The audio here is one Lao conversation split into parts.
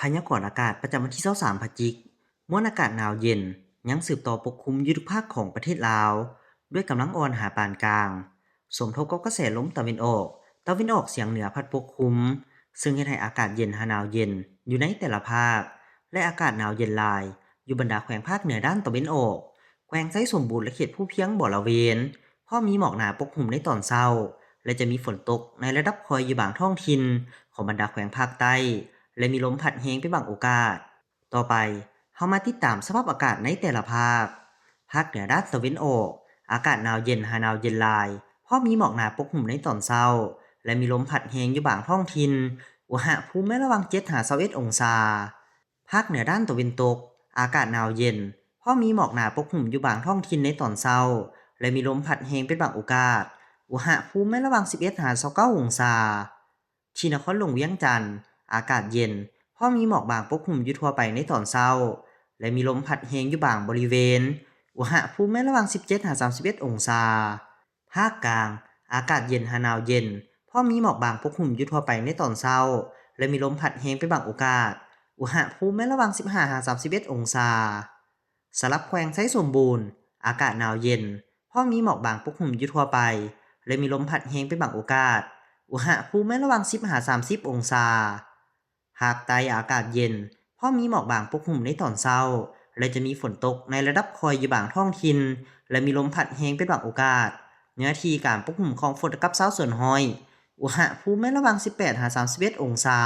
ພະຍາກອນອາກາດປະຈຳວັນທີຊາວສາມພະຈິກ, ມວນອາກາດໜາວເຢັນຍັງສືບຕໍ່ປົກຄຸມຢູ່ທຸກພາກຂອງປະເທດລາວ ດ້ວຍກຳລັງອ່ອນຫາປານກາງ, ສົມທົບກັບກະແສລົມຕາເວັນອອກ, ຕາເວັນອອກສຽງເໜືອພັດປົກຄຸມ, ເຊິ່ງເຮັດໃຫ້ອາກາດເຢັນຫາໜາວເຢັນຢູ່ໃນແຕ່ລະພາກ ແລະ ອາກາດໜາວເຢັນຫຼາຍຢູ່ບັນດາແຂວງພາກເໜືອດ້ານຕາເວັນອອກ, ແຂວງໄຊສົມບູນ ແລະ ເຂດພູພຽງບໍລະເວນ ພ້ອມມີໝອກໜາປົກຫຸ້ມໃນຕອນເຊົ້າ ແລະ ຈະມີຝົນຕົກໃນລະດັບຄ່ອຍຢູ່ບາງທ້ອງຖິ່ນຂອງບັນດາແຂວງພາກໃຕ້ ແລະ ມີລົມພັດແຮງເປັນບາງໂອກາດ. ຕໍ່ໄປ, ເຮົາມາຕິດຕາມສະພາບອາກາດໃນແຕ່ລະພາກ. ພາກເໜືອດ້ານຕາເວັນອອກ, ອາກາດໜາວເຢັນຫາໜາວເຢັນຫຼາຍ, ພ້ອມມີໝອກໜາປົກຫຸ້ມໃນຕອນເຊົ້າ ແລະ ມີລົມພັດແຮງຢູ່ບາງທ້ອງຖິ່ນ, ອຸນຫະພູມແມ່ນລະຫວ່າງເຈັດຫາຊາວເອັດອົງສາ. ພາກເໜືອດ້ານຕາເວັນຕົກ, ອາກາດໜາວເຢັນ, ພ້ອມມີໝອກໜາປົກຫຸ້ມຢູ່ບາງທ້ອງຖິ່ນໃນຕອນເຊົ້າ ແລະ ມີລົມພັດແຮງເປັນບາງໂອກາດ, ອຸນຫະພູມແມ່ນລະຫວ່າງສິບເອັດຫາຊາວເກົ້າອົງສາ. ທີ່ນະຄອນຫຼວງວຽງຈັນ, ອາກາດເຢັນ, ພ້ອມມີໝອກບາງປົກຫຸ້ມຢູ່ທົ່ວໄປໃນຕອນເຊົ້າ ແລະ ມີລົມພັດແຮງຢູ່ບາງບໍລິເວນ, ອຸນຫະພູມແມ່ນລະຫວ່າງສິບເຈັດຫາສາມສິບເອັດອົງສາ. ພາກກາງ, ອາກາດເຢັນຫາໜາວເຢັນ, ພ້ອມມີໝອກບາງປົກຫຸ້ມຢູ່ທົ່ວໄປໃນຕອນເຊົ້າ ແລະ ມີລົມພັດແຮງເປັນບາງໂອກາດ, ອຸນຫະພູມແມ່ນລະຫວ່າງສິບຫ້າຫາສາມສິບເອັດອົງສາ. ສຳລັບແຂວງໄຊສົມບູນ, ອາກາດໜາວເຢັນ, ພ້ອມມີໝອກບາງປົກຫຸ້ມຢູ່ທົ່ວໄປ ແລະ ມີລົມພັດແຮງເປັນບາງໂອກາດ, ອຸນຫະພູມແມ່ນລະຫວ່າງສິບຫາສາມສິບອົງສາ. ພາກໃຕ້, ອາກາດເຢັນ, ພ້ອມມີໝອກບາງປົກຫຸ້ມໃນຕອນເຊົ້າ ແລະ ຈະມີຝົນຕົກໃນລະດັບຄ່ອຍຢູ່ບາງທ້ອງຖິ່ນ ແລະ ມີລົມພັດແຮງເປັນບາງໂອກາດ. ເນື້ອທີ່ການປົກຫຸ້ມຂອງຝົນເທົ່າກັບຊາວສ່ວນຮ້ອຍ, ອຸນຫະພູມແມ່ນລະຫວ່າງສິບແປດຫາສາມສິບເອັດອົງສາ.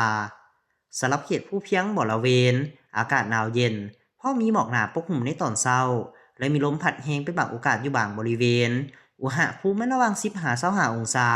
ສຳລັບເຂດພູພຽງບໍລະເວນ, ອາກາດໜາວເຢັນ, ພ້ອມມີໝອກໜາປົກຫຸ້ມໃນຕອນເຊົ້າ ແລະ ມີລົມພັດແຮງເປັນບາງໂອກາດຢູ່ບາງບໍລິເວນ, ອຸນຫະພູມແມ່ນລະຫວ່າງສິບຫາຊາວຫ້າອົງສາ.